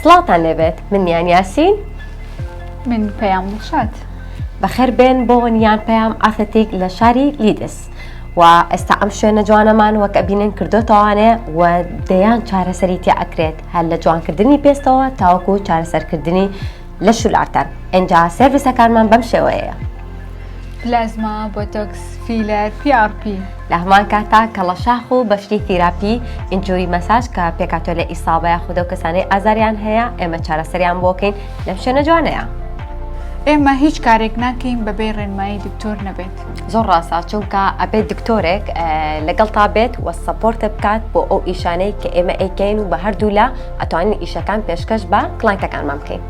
سڵاوتان لێبێت من نیان یاسین. من پەیام دڵشاد. بەخێر بێن بۆ نیان پەیام Aesthetic لە شاری لیدس و ئێستا ئەم شوێنە جوانەمان وەک ئەبینن کردۆتەوانێ و دەیان چارەسەری تیا ئەکرێت هەر لە جوانکردنی پێستەوە تاوەکو چارەسەرکردنی لەش و لارتان ئینجا service ەکانمان بەم شێوەیەیە. پلازما، بۆتۆکس، فیلەر، PRP. لە هەمان کاتا کەڵەشاخ و بەفری therapy، injury massage کە پێکهاتووە لە ئیسابە یاخود ئەو کەسانەی ئازاریان هەیە ئێمە چارەسەریان بۆ کەین لەم شوێنە جوانەیە. ئێمە هیچ کارێک ناکەین بەبێ ڕێنمایی دکتۆر نەبێت. زۆر ڕاستە چونکە ئەبێت دکتۆرێک لەگەڵتا بێت و support ت بکات بۆ ئەو ئیشانەی کە ئێمە ئەیکەین و بە هەردوولا ئەتوانین ئیشەکان پێشکەش بە client ەکانمان بکەین.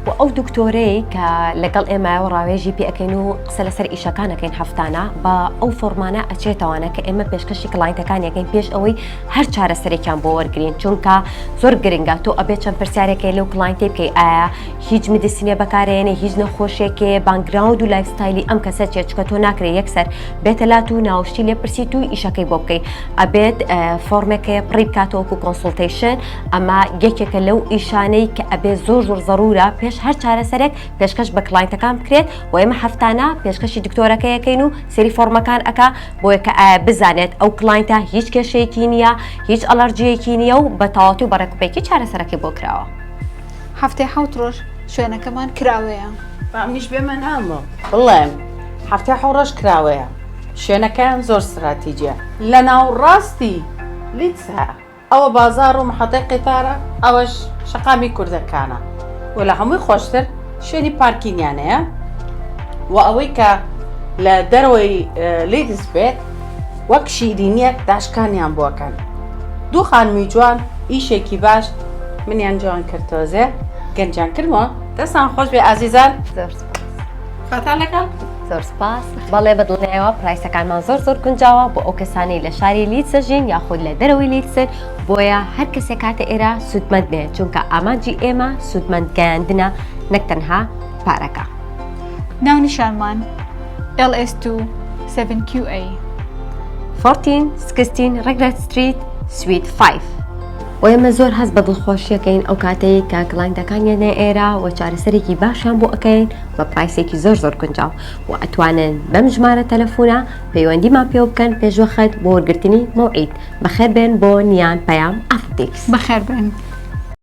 و ئەو دکتۆرەی کە لەگەڵ ئێمە و ڕاوێژی پێ ئەکەین و قسە لەسەر ئیشەکان ئەکەین هەفتانە بە ئەو فۆرمانە ئەچێتەوانە کە ئێمە پێشکەشی client ەکان یەکەین پێش ئەوەی هەر چارەسەرێکیان بۆ وەرگین چونکە زۆر گرنگە تۆ ئەبێت چەند پرسیارێکی لەو client ەی بکەی ئایا هیچ medicine ێ بەکارێنێ هیچ نەخۆشێکێ background و lifestyle ی ئەم کەسە چێ چکە تۆ ناکرێت یەکسەر بێتە لات و ناوشتی لێ پرسیت و ئیشەکەی بۆ بکەی ئەبێت فۆرمێکەیە پڕی بکاتەوە وەکو consultation ئەمە یەکێکە لەو ئیشانەی کە ئەبێ زۆر زۆر زەرورە پێش هەر چارەسەرێک پێشکەش بە client ەکان بکرێت و ئێمە هەفتانە پێشکەشی دکتۆرەکەیەکەین و سەیری فۆرمەکان ئەکا بۆیە کە ئایا بزانێت ئەو client ە هیچ کێشەیەکی نییە هیچ ئەلەرجیەکی نییە و بە تەواوەتی و بە ڕێکوپێکی چارەسەرەکەی بۆ کراوە. هەفتەی حەوت ڕۆژ شوێنەکەمان کراوەیە. با منیش بێمە نامۆ بڵێم هەفتەی حەوت ڕۆژ کراوەیە شوێنەکەیان زۆر ستراتیجیە لە ناوڕاستی لیدسە. ئەوە بازاڕ و محەتەی قیتارە، ئەوەش شەقامی کوردەکانە و لە هەمووی خۆشتر شوێنی parking یان هەیە و ئەوەی کە لە دەرەوەی لیدز بێت وەک شیرینیەک داشکانیان بۆکەن دوو خانمی جوان ئیشێکی باش منیان جوان کرد تۆزێ گەنجان کردمەوە دەستان خۆش بێ ئازیزان زۆر سپاس. خۆتان لەگەڵ. زۆر سپاس. بەڵێ بە دڵنیایەوە price ەکانمان زۆر زۆر گونجاوە بۆ ئەو کەسانەی لە شاری لیدز ئەژین یاخود لە دەرەوەی لیدزن بۆیە هەر کەسێک هاتە ئێرە سوودمەند بێت چونکە ئامانجی ئێمە سوودمەند گەیاندنە نەک تەنها پارەکە. ناونیشانمان LS2 7QA. 14 16 Regret Street Suite 5. و ئێمە زۆر هەست بە دڵخۆشیەکەین ئەو کاتەی کە client ەکان یەنە ئێرە و چارەسەرێکی باشیان بۆ ئەکەین بە price ێکی زۆر زۆر گونجاو و ئەتوانن بەم ژمارە تەلەفونە پەیوەندیمان پێوە بکەن پێشوەخت بۆ وەرگرتنی مەوعید. بەخێربێن بۆ نیان پەیام Aesthetics. بەخێربێن.